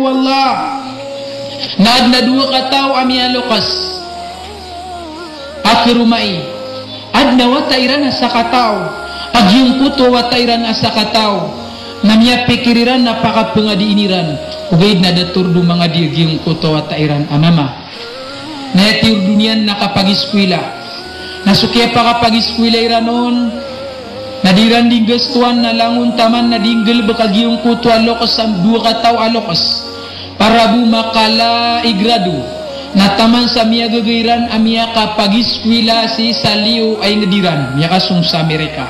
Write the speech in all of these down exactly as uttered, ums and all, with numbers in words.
Wallah. Na adn a dowa kataw a miyaloks a karomai. Adn a wata iran a sakataw a giyangkoto a wata iran a sakataw. Na miyapikir iran na pakapangadii iran. Ogaid na da tordo mangadi a giyangkoto a wata iran a mama. Na aya tiyordo niyan na kapagiskwila. Na so kiyapakapagiskwila iran on, na di iran di nggastowan na langon taman na di nggalbk a giyangkoto a loks a dowa kataw a loks. Para bo makala i grado. Na taman sa miyagaga iran a miyakapagiskwila sii sa liyo a ingd iran, miyakasong sa Amerika.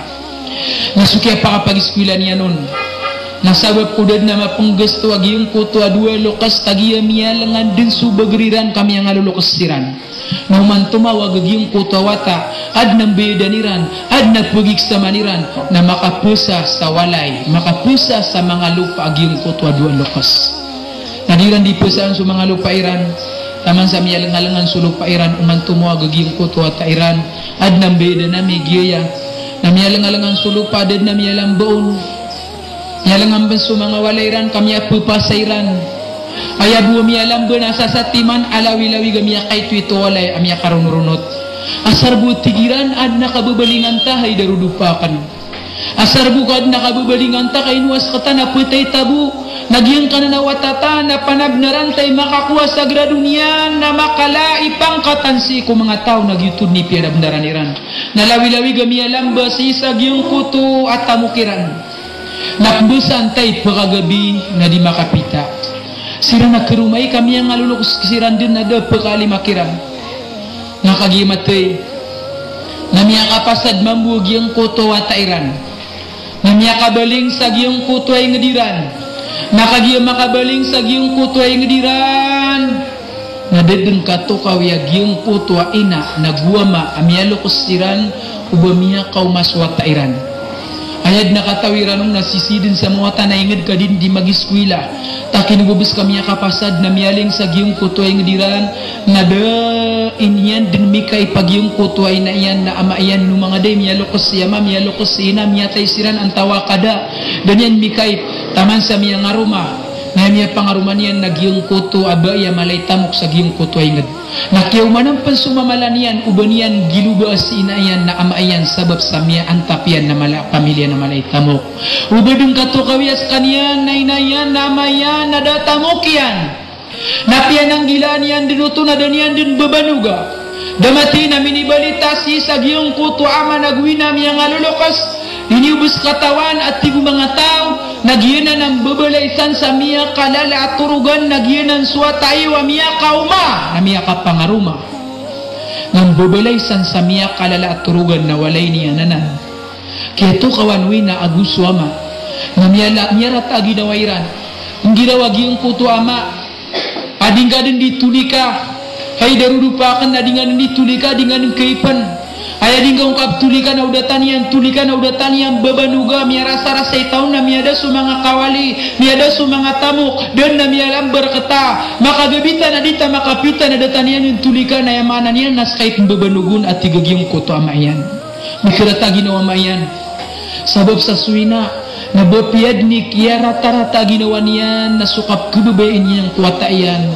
Na so kiyapakapagiskwila niyan on, na sabap ko da dn a mapnggasto a giyangkoto a dowa loks, kagiya miyalngan dn so bagr iran ka miyangaloloks siran. Na oman tomaw a giyangkoto a wata, adn a mbayadan iran, adn a pagiksaman iran, na makapasa sa walay, makapasa sa manga lopa a giyangkoto a dowa loks. Na di iran di pasaan so manga lopa iran, taman sa miyalngalngan so lopa iran, oman tomaw a giyangkoto a wata iran, adn a mbayadan ami giyaya. Na miyalngalngan so lopa, da dn a miyalamba on. Miyalngalngan pn so manga walay iran ka miyapapasa iran. Aya bo a miyalamba na sasatiman a lawilawig a miyakaitoito a walay a miyakaronoronot. Asar bo, tig iran, adn a kababalingan ta, hay darodopa akn. Asar bo ka adn a kababalingan ta ka ino a skta na ptay ta bo. Na giyangkanan a wata ta na panabnaran ta i makakowa sa grado niyan na makala i pangkatan sii ko manga taw, na giyoto dn i piyanabnaran iran. Na lawilawig a miyalamba sii sa giyangkoto a tamok iran. Na pmbasaan ta i pkagabi na di makapita. Siran a karomai ka miyangaloloks siran dn na da a pkaalima kiran. Na kagiya matay, na miyakapasad mambo a giyangkoto a wata iran. Na miyakabaling sa giyangkoto a ingd iran. Na kagiya makabaling sa giyangkoto a ingd iran, na da dn katokawi a giyangkoto a ina nago ama a miyaloks siran o ba miyakaoma so wata iran. Aya dn a katawi ran on na sisii dn sa mawatan a ingd ka di dn di magiskwila. Takin o ba bs ka miyakapasad na miyaling sa giyangkoto a ingd iran, na da niyan dn mikaip a giyangkoto a ina iyan na ama iyan, o manga da i miyaloks i ama, miyaloks i ina, miyatay siran antawaa ka da. Da niyan mikaip, taman sa miyangaroma. Na aya miyapangaroma niyan na giyangkoto a bai a mala i tamok sa giyangkoto a ingd. Na kiyaomanan pn so mamala niyan o ba niyan gilobaa si ina iyan na ama iyan sabap sa miyaantap iyan na mala a pamilya na mala i tamok. O ba dn katokawi a skaniyan na ina iyan na ama iyan na da a tamok iyan. Na piyananggilaan iyan dn oto na da niyan dn babanoga. Da matay na minibalita sii sa giyangkoto a ama nago ina a miyangaloloks. Di niyo bs katawan a tig o manga taw, na giyanan a mbabalay san sa miyakalala a torogan, na giyanan so wata iyo a miyakaoma, na miyakapangaroma. Na mbabalay san sa miyakalala a torogan na walay niyan anan. Kiyatokawan o ina ago so ama. Na miyala, miyarata a ginawa iran. Nggiraw a giyangkoto a ama a di ngka dn di tolika. Hay darodopa akn, a di ngka dn di tolika, a di ngka dn kaipn. Aya di ngka on kaptolika na o da tano iyan tolika, na o da tano iyan babanoga, miyarasarasay taw na miyada so manga kawali, miyada so manga tamok, da dn a miyalambar rkta. Makagabi ta na di ta makapita na da tano iyan tolika, na aya maana niyan na ska i pmbabanogon a tig a giyangkoto a ama iyan. Mikarata a ginawa a ama iyan. Sabap sa so ina, na ba piya dn i kiyaratarata a ginawa niyan, na so kapkhababayai niyan ko wata iyan,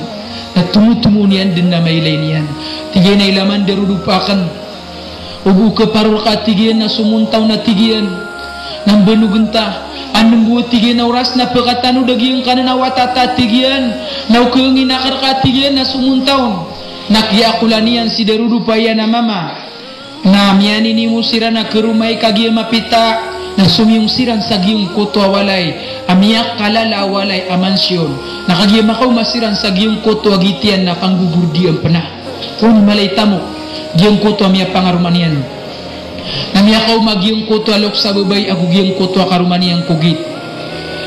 na tomotomo niyan dn a mailay niyan. Tig iyan a ilaman darodopa akn. O bo khaparor ka, tig iyan, na somontaw na, tig iyan, na mbanogn ta. Anm bo, tig iyan, a oras na pkatano da giyangkanan a wata ta, tig iyan, na o khangin akn rka, tig iyan, na somontaw. Na kiyakolan iyan si darodopa iyan a mama. Na miyaninimo siran a karomai kagiya mapita, na somiyong siran sa giyangkoto a walay a miyakalala a walay a mansyon. Na kagiya makaoma siran sa giyangkoto a gitian na panggogordiyan pn a, o ni mala i tamok, giyangkoto a miyapangaroma niyan. Na miyakaoma giyangkoto a loks a babay ago giyangkoto a karoma niyan ko git.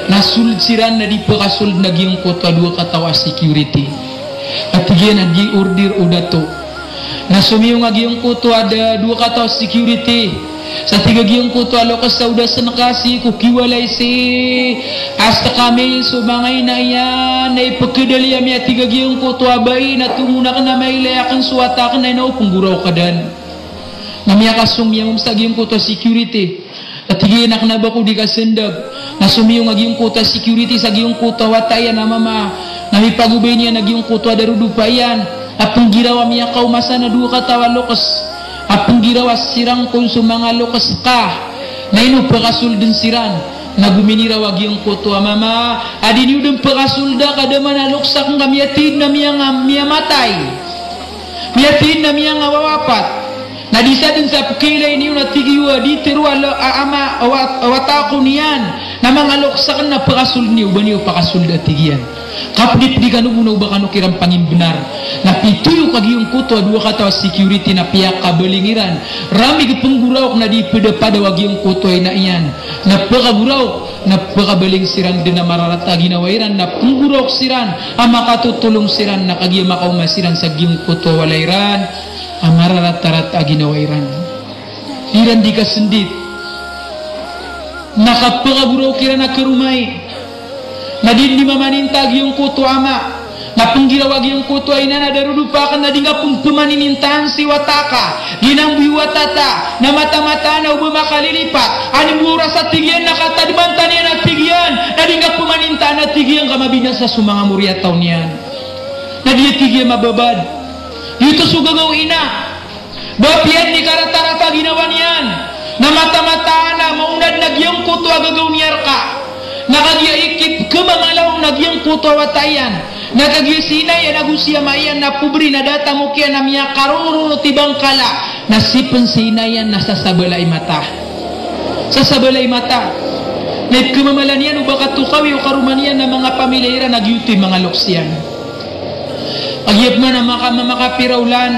Na sold siran na di pkasold na giyangkoto a dowa kataw a security. A tig iyan a di order o dato. Na somiyong a giyangkoto a da, dowa kataw a security. Sa tig a giyangkoto a loks a o da sn ka sii ko kiwalay sii, a ska ami so manga ina iyan na ipkhadali ami, a tig a giyangkoto a bai, na tomo akn a mailay akn so wata akn, na ino pnggoraw ka dn. Na miyakasong, miyamamsa giyangkoto a security. A tig iyan a kna ba ko di kasndg. Na somiyong a giyangkoto a security sa giyangkoto a wata iyan a mama. Na mipagobay niyan a giyangkoto a darodopa iyan a penggiraw a miyakaoma san a dowa kataw a lokes, a penggiraw a sirangkon so manga lokes ka, na ino pekasolden siran? Na gominiraw a giyangkoto a mama a di niyo den pekasolda ka da man a lokes aken ka miyatid na miyanga-, miyamatay. Miyatid na miyangawawapat. Na di sa den sa pekailay niyo na tig iyo a di tero a lo-, a ama, a wat-, a wata ako niyan. Na manga lokes aken na pekasold niyo, ba niyo pekasold a tig iyan. Kapedipedi kano bo na o ba kano kiran pangimbenar. Na pitoyok a giyangkoto a dowa kataw a security na piyakabaling iran. Ramig penggoraok na di pedapadaw a giyangkoto a ina iyan. Na pekagoraok, na pekabaling siran den a mararata a ginawa iran, na penggoraok siran a makatotolong siran, na kagiya makaoma siran sa giyangkoto a walay iran a mararatarata a ginawa iran. Di iran di kasendit. Na kapekagoraok iran a karomai. Na di den di mamaninta a giyangkoto a ama. Na penggiraw a giyangkoto a ina na darodopa aken na di ngka pen pemaninintaan si wata ka. Ginambo i wata ta, na mataan-mataan a o ba makalilipat. Aden bo oras a tig iyan na katademan ta niyan a tig iyan. Na di ngka pemanintaan a tig iyan ka mabinasa so manga moriyataw niyan. Na di a tig iyan mababad. Giyoto so gagaw o ina. Ba apiya den i karatarata a ginawa niyan, na mataan-mataan a maona den a giyangkoto a gagaw niyan reka. Na kagiya ikipkemamalaw na giyangkoto a wata iyan. Na kagiya si ina iyan ago si ama iyan na pobri na da a tamok iyan a miyakarororot i bangkala. Na sipen si ina iyan na sasabala i mata. Sasabala i mata. Na ipkemamala niyan o ba katokawi o karoma niyan a manga pamilya iran a giyoto i manga lokes iyan. Kagiya pman a maka-, mamakapira olan.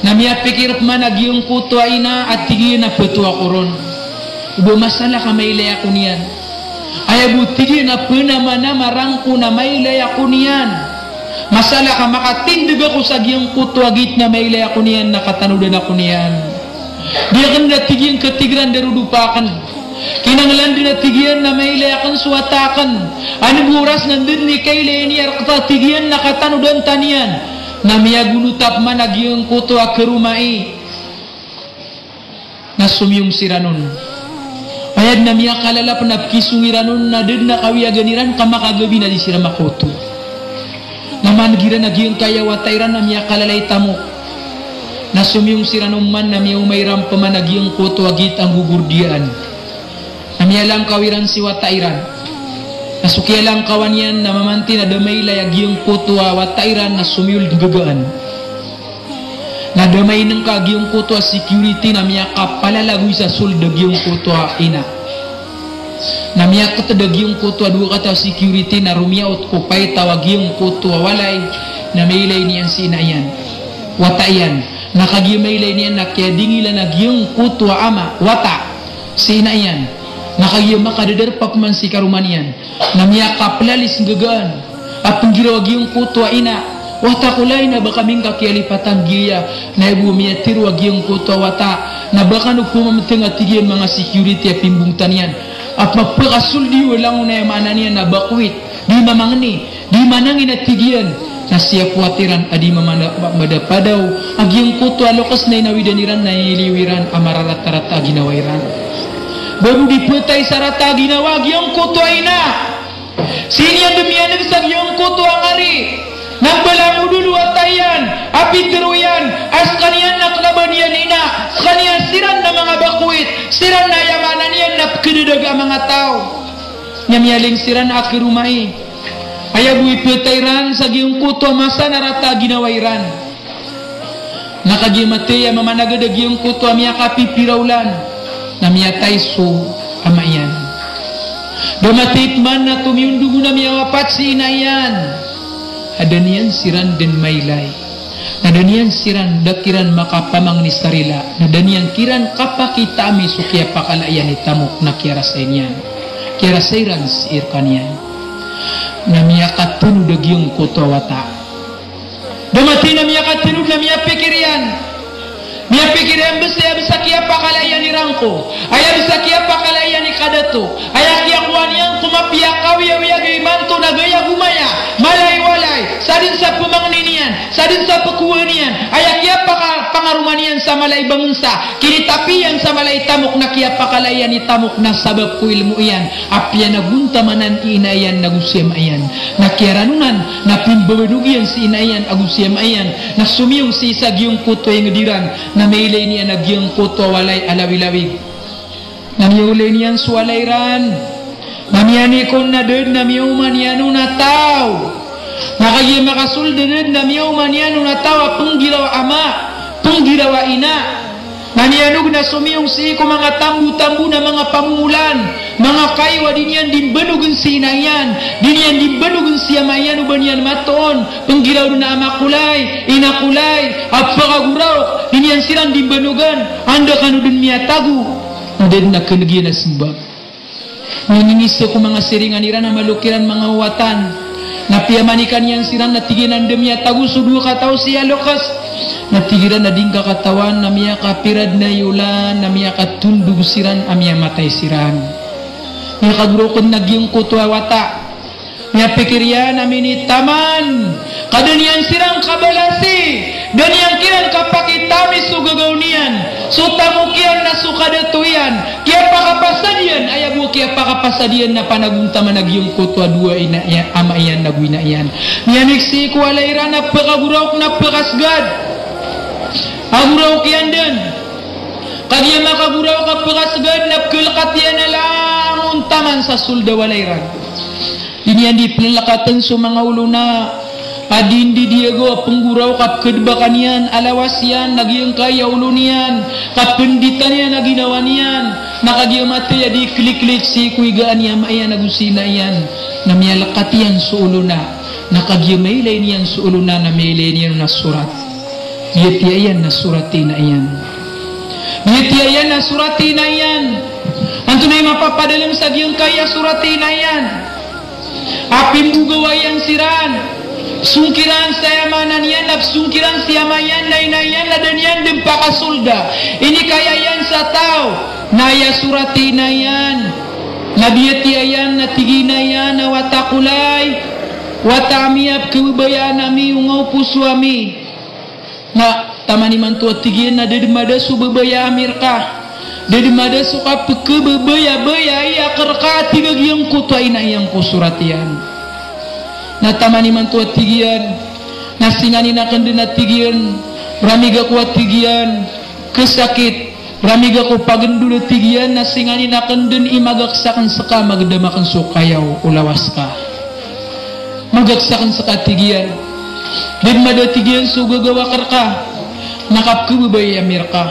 Na miyapikir pman a giyangkoto a ina a tig iyan a petowa ko ron. O ba masala ka mailay ako niyan. Aya bo tig iyan a penamanama rangko na mailay ako niyan. Masala ka makatindeg ako sa giyangkoto a git na mailay ako niyan na katanodan ako niyan. Di aken da tig iyan ketigeran darodopa aken. Kinanglan den a tig iyan na mailay aken so wata aken. Aden bo oras na da den i kailay niyan reka a tig iyan na katanodan ta niyan. Na miyagonotap man a giyangkoto a karomai. Na somiyong siran on. Aya den a miyakalalap na pekisong iran on na da den a kawiyagan iran ka makagabi na di siran makaoto. Na maneg iran a giyangkaya wata iran a miyakalala i tamok. Na somiyong siran on man na miyaoma iran peman a giyangkoto a git a nggogordiyaan. Na miyalangkaw iran si wata iran. Na so kiyalangkawan iyan na mamanti na da mailay a giyangkoto a wata iran na somiyold nggagaan. Na da mainengka a giyangkoto a security na miyakapalalagoy sa sold a giyangkoto a ina. Na miyaketed a giyangkoto a dowa kataw a security na romiyaot ko paitaw a giyangkoto a walay na mailay niyan si ina iyan. Wata iyan. Na kagiya mailay niyan na kiyadingilan a giyangkoto a ama, wata. Si ina iyan, na kagiya makadadarpa pman si karoma niyan, na miyakapelalis nggagaan a penggiraw a giyangkoto a ina, wata ko lay na ba kami ngka kiyalipatan giya, na aya bo miyatero a giyangkoto a wata, na ba kano pemameteng a tig iyan manga security a pimbongtan iyan, a pepakasold iyo langon aya maana niyan na bakwit, di mamangni, di manangin a tig iyan, na siyapowat iran a di mamana-, ma-, madapadaw a giyangkoto a lokes na inawidan iran na iliyo iran a mararatarata a ginawa iran. Ba bo di petay sa rata a ginawa a giyangkoto a ina. Sii niyan den miyaneg sa giyangkoto a ngari. Na mbalang o dolo a wata iyan, a pitero iyan, a sekaniyan na kena ba niyan ina, sekaniyan siran na manga bakwit, siran na aya maana niyan na pekedadag a manga taw. Na miyaling siran a karomai. Aya bo i petay iran sa giyangkoto a masa na rata a ginawa iran. Na kagiya matey a mamanagad a giyangkoto a miyakapipira olan, na miyatay so ama iyan. Da matey pman na tomiyondog on a miyawapat si ina iyan. A da niyan siran den mailay. Na da niyan siran, da kiran makapamangni sa rila, na da niyan kiran kapakitaami so kiyapakala iyan i tamok na kiyarasay niyan. Kiyarasay iran sii rekaniyan. Na miyakatonod a giyangkoto a wata. Da matey na miyakatonod na miyapikir iyan. Miyapikir iyan bes aya bes a kiyapakala iyan i rangko. Aya bes a kiyapakala iyan i kadato. Aya kiyakowa niyan ko mapiya a kawiyawiyag a imanto na gaya gomaya, mala i walay, sa den sa pemangni niyan, sa den sa pekowaan iyan, aya kiyapaka-, pangaroma niyan sa mala i bangensa, kinitapi iyan sa mala i tamok na kiyapakala iyan i tamok na sabap ko ilmo iyan, a piyanagontamanan i ina iyan nago si ama iyan, na kiyaranonan Babanog iyan si ina iyan ago si ama iyan, na somiyong sii sa giyangkoto a inged iran, na mailay niyan a giyangkoto a walay a lawilawig. Na miyaolay niyan so walay iran, na miyanik on na da den a miyaoma niyan on a taw. Na kagiya makasold a da den a miyaoma niyan on a taw a penggiraw a ama, penggiraw a ina. Na miyanog na somiyong sii ko manga tambotambo na manga pamomolan, manga kayo a di niyan di mbanogen si ina iyan, di niyan di mbanogen si ama iyan o ba niyan matoon, penggiraw den a ama ko lay, ina ko lay, a pekagoraok, di niyan siran di mbanogen, anda kano den miyatago. Na da den a keneg iyan a sembag. Miyaningisa ko manga siringan iran a malo kiran manga wawatan. Na piyamanikan iyan siran na tig iyan a anda miyatago so dowa kataw sii a lokes. Na tig iran a di ngka katawan na miyakapira den a iyolan, na miyakatondog siran a miyamatay siran. Miyakagoraok den a giyangkoto a wata. Miyapikir iyan a minitaman ka da niyan siran kabalasi, da niyan kiran kapakitami so gagaw niyan, so tamok iyan na so kadato iyan. Kiyapakapasad iyan, aya bo a kiyapakapasad iyan na panagontaman a giyangkoto a dowa ina iyan, ama iyan ago ina iyan. Miyanik sii ko walay iran a pekagoraok na pekasegad a goraok iyan den. Kagiya makagoraok a pekasegad na pekelekat iyan a langon taman sa sold a walay iran. Di niyan di pelelekaten so manga olona a di ndi diyago a penggoraok a pekedbakan iyan a lawas iyan, na giyangkai a olo niyan, kapenditan iyan a ginawa niyan, na kagiya matay a di keliklik sii ko igaan i ama iyan ago si ina iyan, na miyalekat iyan so olona, na kagiya mailay niyan so olona na mailay niyan on a sorat. Biyatiya iyan na sorat i ina iyan. Biyatiya iyan na sorat i ina iyan. Antonaa i mapapadalem sa giyangkai a sorat i ina iyan? A pimbogawa iyan siran. Song kiran sa aya maana niyan na pesong kiran si ama iyan na ina iyan na da niyan den pakasolda. Inikaya iyan sa taw. Na aya sorat i ina iyan, na biyatiya iyan na tig i ina iyan a wata ko lay, wata ami a pekebabayaan ami o ngaoposo ami. Na taman imanto a tig iyan na da den mada so babaya ami reka. Da den mada so kapekebabayabayai ako reka, tig a giyangkoto a ina iyan ko sorat iyan. Na taman imanto a tig iyan, na singanin aken den a tig iyan, ramig ako a tig iyan, kesakit, ramig ako pagendod a tig iyan, na singanin aken den i magakes aken seka, magedam aken so kayaw o lawas ka. Magakes aken seka tig iyan. Da den mada tig iyan so gagaw ako reka, na kapekebabayai ami reka.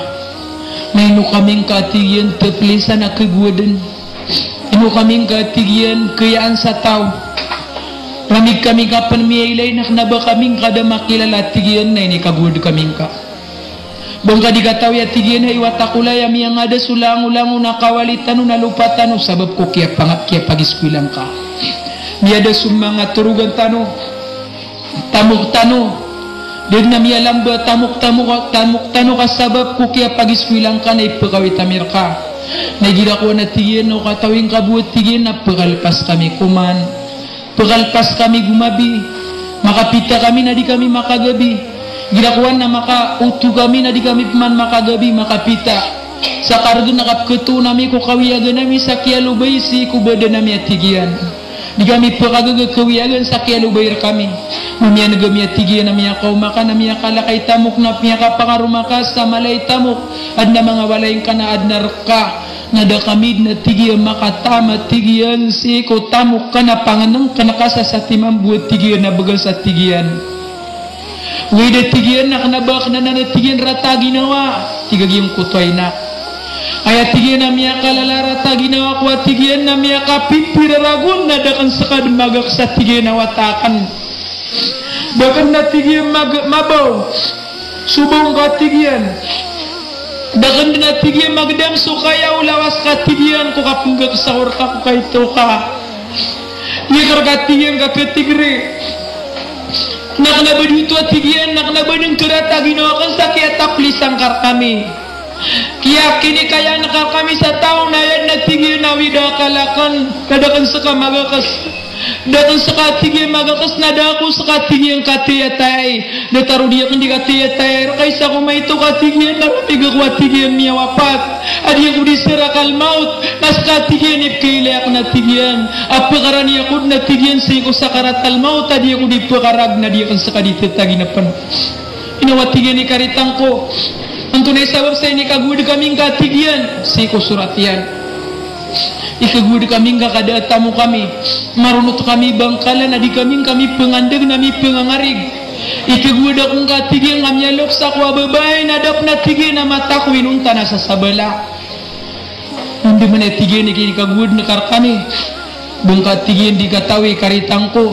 Na ino kami ngka tig iyan teplisan a kegowaden. Ino kami ngka tig iyan keyaan sa taw. Ramig kami ngka pen miyailay na kena ba kami ngka da makilala tig iyan na inikagowad kami ngka. Ba ngka di katawi a tig iyan hay wata ko lay a miyangada so langolangon a kawali tano na lopa tano sabap ko kiyapanga-, kiyapagiskwila ngka. Miyada so manga torogan tano, tamok tano. Da den a miyalamba tamok, tamok, tamok tano ka sabap ko kiyapagiskwila ngka na ipekawit ami reka. Na igira kowan a tig iyan na o katawi ngka bo a tig iyan na pekalpas kami koman. Pekalpas kami gomabi, makapita kami na di kami makagabi. Igira kowan na makaoto kami na di kami peman makagabi, makapita. Sa karegen a kapeketoon ami ko kawiyagan ami sa kiyalobay sii ko badan ami a tig iyan. Di kami pekagaga kawiyagan sa kiyalobay rekami. Na miyaneg ami a tig iyan a miyakaoma ka na miyakalakay tamok na miyakapangaroma ka sa mala i tamok. Aden a manga walay ngka na aden a reka. Na da kami den a tig iyan makataam a tig iyan sii ko tamok ka na pangenengken ka sa satiman bo a tig iyan a begas a tig iyan. Ogaid a tig iyan na kena ba aken anan a tig iyan rata a ginawa, tig a giyangkoto a ina. Aya tig iyan a miyakalala rata a ginawa ko a tig iyan na miyakapipira ragon na da aken seka den magakes a tig iyan a wata aken. Da aken den a tig iyan mag-, mabaw so baw ngka a tig iyan. Da aken den a tig iyan magedam so kayaw o lawas ka a tig iyan ko kapengakes ako reka ko kaito ka. Iyakar ka tig iyan ka ketigri. Na kena ba di oto a tig iyan, na kena ba den kerata a ginawa aken sa kiyataplisa ngka rekami. Iya kinikayaan ka rkami sa taw na aya dn a tig iyan a awida akal akn, na da akn ska magakes. Da akn ska a tig iyan magakes na da ako ska a tig iyan katiyatay. Datar o di akn di katiyatay rka i isa ko maito ka tig iyan na ramig ako a tig iyan miyawapat. A di ako di sarakal maot, na ska a tig iyan i pkailay akn a tig iyan. A pkarani ako dn a tig iyan sii ko sakaratal maot a di ako di pkarag na di akn ska di tatagin a pn. Ino a tig iyan i karitang ko, antonaa i sabap sa inikagowad kami ngka a tig iyan sii ko sorat iyan. Ikagowad kami ngka ka da a tamok kami, maronot kami bangkalan a di kami ngka mipngandg na mipngangarig. Ikagowad ako ngka a tig iyan ka miyaloks ako a babay na da pn a tig iyan a mata ko inonta na sasabala. Anda man a tig iyan i kinikagowad ngka rkami. Ba ngka a tig iyan di katawi karitang ko.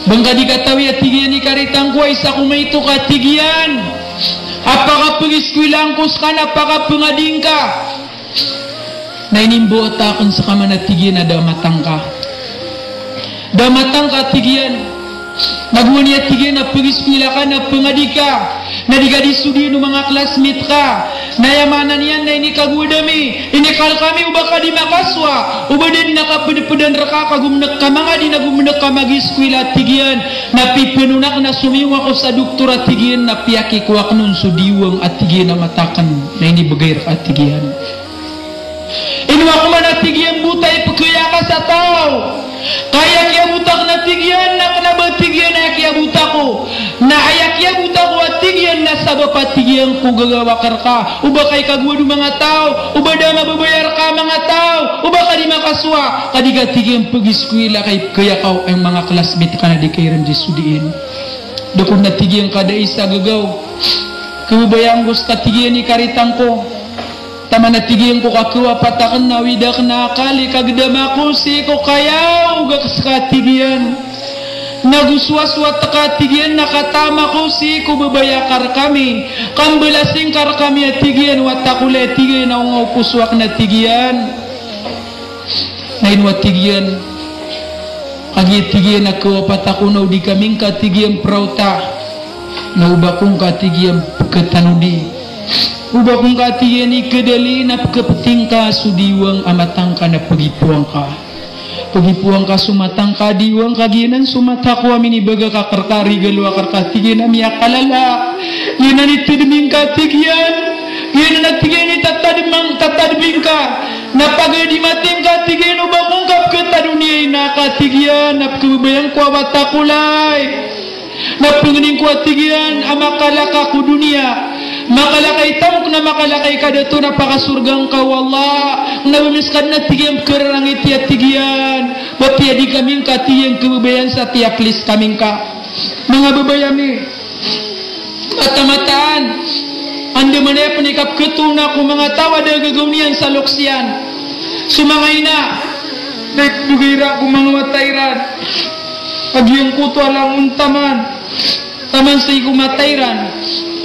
Ba ngka di katawi a tig iyan i karitang ko a isa ko maito ka tig iyan a pakapgiskwila ngko ska na pakapngadi ngka. Na inimbawata akn ska man a tig iyan a da a mata ngka. Da a mata ngka a tig iyan. Na gowani a tig iyan a pgiskwila ka na pngadi ka. Na di ka di sodiyan o manga classmate ka. Na aya maana niyan na inikagowad ami, inikal kami o ba ka di makasowa, o ba da dn a kapdpdan rka ka gomnk ka mangadi na gomnk ka magiskwila a tig iyan. Na pipnon akn a somiyong ako sa doktor a tig iyan na piyakikowa akn on so diwang a tig iyan a mata akn. Na inibgay rka a tig iyan. Ino ako man a tig iyan bota i pkaya ka sa taw. Ka aya kiyabota akn a tig iyan na kna ba tig iyan aya kiyabota ko. Na aya kiyabota ko a tig iyan na sabap a tig iyan ko gagawak rka. O ba ka ikagowad o manga taw, o ba da mababaya rka a manga taw, o ba ka di makasowa, ka di ka tig iyan pgiskwila ka i pkaya ka o manga classmate ka na di ka iran di sodiyan. Da ko dn a tig iyan ka da isa gagaw. Khababayaan ko ska tig iyan i karitang ko. Taman a tig iyan ko ka khawapat akn na awida akn a akal i kagdam ako sii ko kayaw gak ska a tig iyan. Na go sowasowat ka a tig iyan na kataam ako sii ko babaya ka rkami. Ka mbalasin ka rkami a tig iyan, wata ko lay a tig iyan, na onga o poso akn a tig iyan. Na ino a tig iyan, kagiya tig iyan a khawapat ako na o di kami ngka tig iyan praota. Na o ba ko ngka tig iyan pkhatanodi. O ba ko ngka tig iyan ikhadali na pkhapti ngka so diwang a mata ngka na pgipowa ngka. Pgipowa ngka so mata ngka a diwang ka giyanan so mata ko a minibaga ka rka, rigalowa ka rka tig iyan a miyakalala. Giyanan i tadmi ngka tig iyan. Giyanan a tig iyan i tatadmang, tatadmi ngka. Na pagadi mati ngka tig iyan o ba ko ngka pkhatadoniyai na ka tig iyan, na pkhababayaan ko a wata ko lay. Na pngnin ko a tig iyan a makalaka ko doniya, makalaka i tamok na makalaka i kadato na pakasorga ngka o Allah. Na ba miskadn a tig iyan pkhararangiti a tig iyan. Ba piya di kami ngka tig iyan khababayaan sa tiya plis kami ngka. Manga babay ami. Mataan-mataan, andamanaya pn i kapkhatoon ko manga taw a da a gagaw niyan sa loks iyan. So manga ina, na ipmbgay iran ko manga wata iran a giyangkoto a langon taman, taman sii ko mata iran,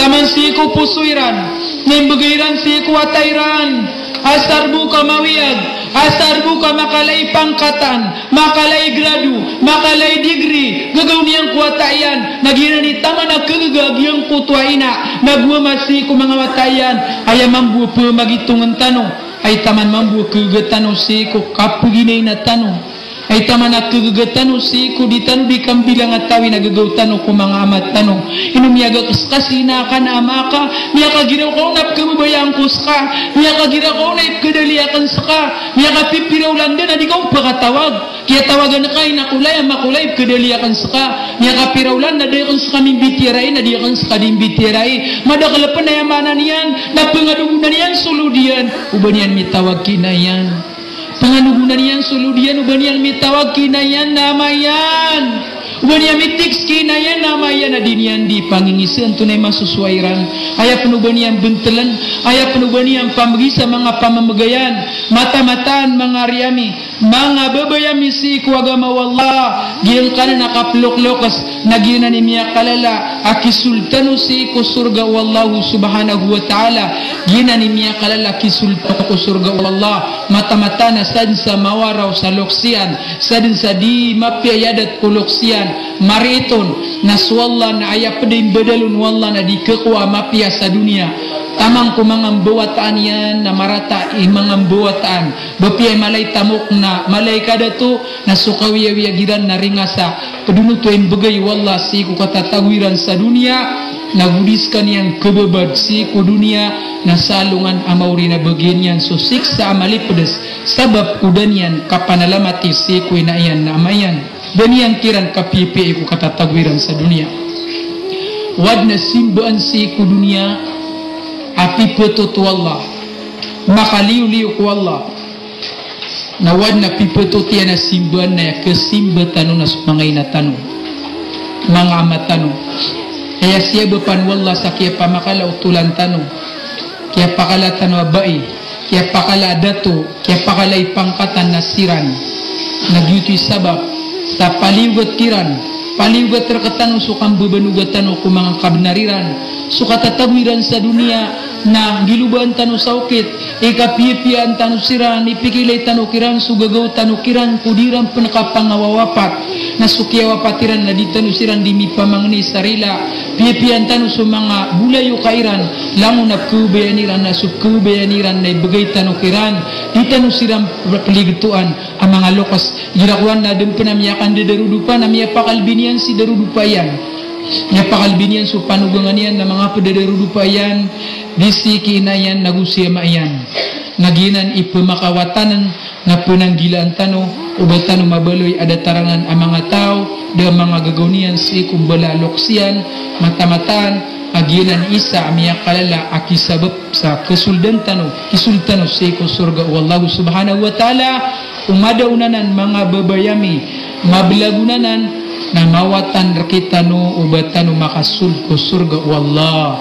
taman sii ko poso iran, na imbgay iran sii ko wata iran. Asar bo ka mawiyag, asar bo ka makala i pangkatan, makala i grado, makala i degree, gagaw niyan ko wata iyan, na giyanan i taman a khagaga a giyangkoto a ina, na go ama sii ko manga wata iyan. Aya mambo a pmagitongn tano, ay taman mambo a khagaga tano sii ko kapaginaina tano. Ay taman a khagaga tano sii ko di tano di kambilangatawi na gagaw tano ko manga ama tano. Ino miyagak ska si ina ka na ama ka, miyakagiraw ka on a pkhababayaan ko ska, miyakagiraw ka on a ipkhadali akn ska, miyakapipira olan dn a di ka on pkhatawag. Kiyatawagan ka ina ko lay, ama ko lay, ipkhadali akn ska, miyakapira olan na da akn ska mimbitiyarai na di akn ska di mbitiyarai. Madakl pn aya maana niyan na pnganogonan iyan so lod iyan o ba niyan mitawag ki ina iyan. Pnganogonan iyan so lod iyan o ba niyan mitawag ki ina iyan na ama iyan. O ba niyan mitext ki ina iyan na ama iyan a di niyan di pangingiza antonaa i masosowa iran. Aya pn o ba niyan bntln, aya pn o ba niyan pamgi sa manga pamamgayan. Mataan-mataan manga ari ami, manga babay ami sii ko agama o Allah, giyangkanan a kaplokloks, na giyanan i miyakalala a kisold tano sii ko sorga o Allah subhanahu wa ta'ala. Giyanan i miyakalala a kisold tano ko sorga o Allah. Mataan-mataan a sadn sa mawaraw sa loks iyan, sadn sa di mapiya i adat ko loks iyan, mariton, na so Allah na aya pd a imbadalon o Allah na di khakowa a mapiya sa doniya. Taman ko manga mbawataan iyan na marata i manga mbawataan. Ba piya i mala i tamok na mala i kadato na so kawiyawiya iran na ringasa. Pd oto i mbgay o Allah sii ko katatago iran sa doniya, na go di skaniyan khababad sii ko doniya, na sa alongan a maori na bagian iyan so siksa a malipds, sabap ko da niyan kapanalamati sii ko ina iyan na ama iyan. Da niyan kiran kapiyapiyai ko katatago iran sa doniya. Wad na simbaan sii ko doniya a pipatot o Allah, makaliyoliyo ko Allah. Na wad na pipatot iyan a simbaan na aya kasimba tano na so manga ina tano, manga ama tano. Aya siyabapan o Allah sa kiyapamakala o tolan tano, kiyapakala tano a bai, kiyapakala a dato, kiyapakala i pangkatan na siran. Na giyoto i sabap sa paliyogat kiran, paliyogat rktano so kambabanoga tano ko manga kabnar iran, so katatago iran sa doniya, na nggilobaan tano sa okit, ikapiyapiyaan tano siran, ipikilay tano kiran so gagaw tano kiran ko di iran pn kapangawawapat. Na so kiyawapat iran na di tano siran di mipamangni sa rila. Piyapiyaan tano so manga bolayoka iran, langon a pkhaobayaan iran, na so pkhaobayaan iran na ibgay tano kiran, di tano siran pligtoan a manga loks. Igira kowan na adn pn a miyakandadarodopa na miyapakalbi niyan si darodopa iyan. Miyapakalbi niyan so panogangan iyan na manga pdadarodopa iyan, di sii ki ina iyan na go si ama iyan. Na giyanan i pmakawatanan na pnanggilaan tano, o ba tano mabaloy a datar anan a manga taw, da a manga gagaw niyan sii ko mbala a loks iyan, mataan-mataan a giyanan i isa a miyakalala a kisabap sa kasoldan tano, kisold tano sii ko sorga o Allah subhanahu wa ta'ala. O madaon anan manga babay ami, mablag on anan, na mawatan rktano o ba tano makasold ko sorga o Allah.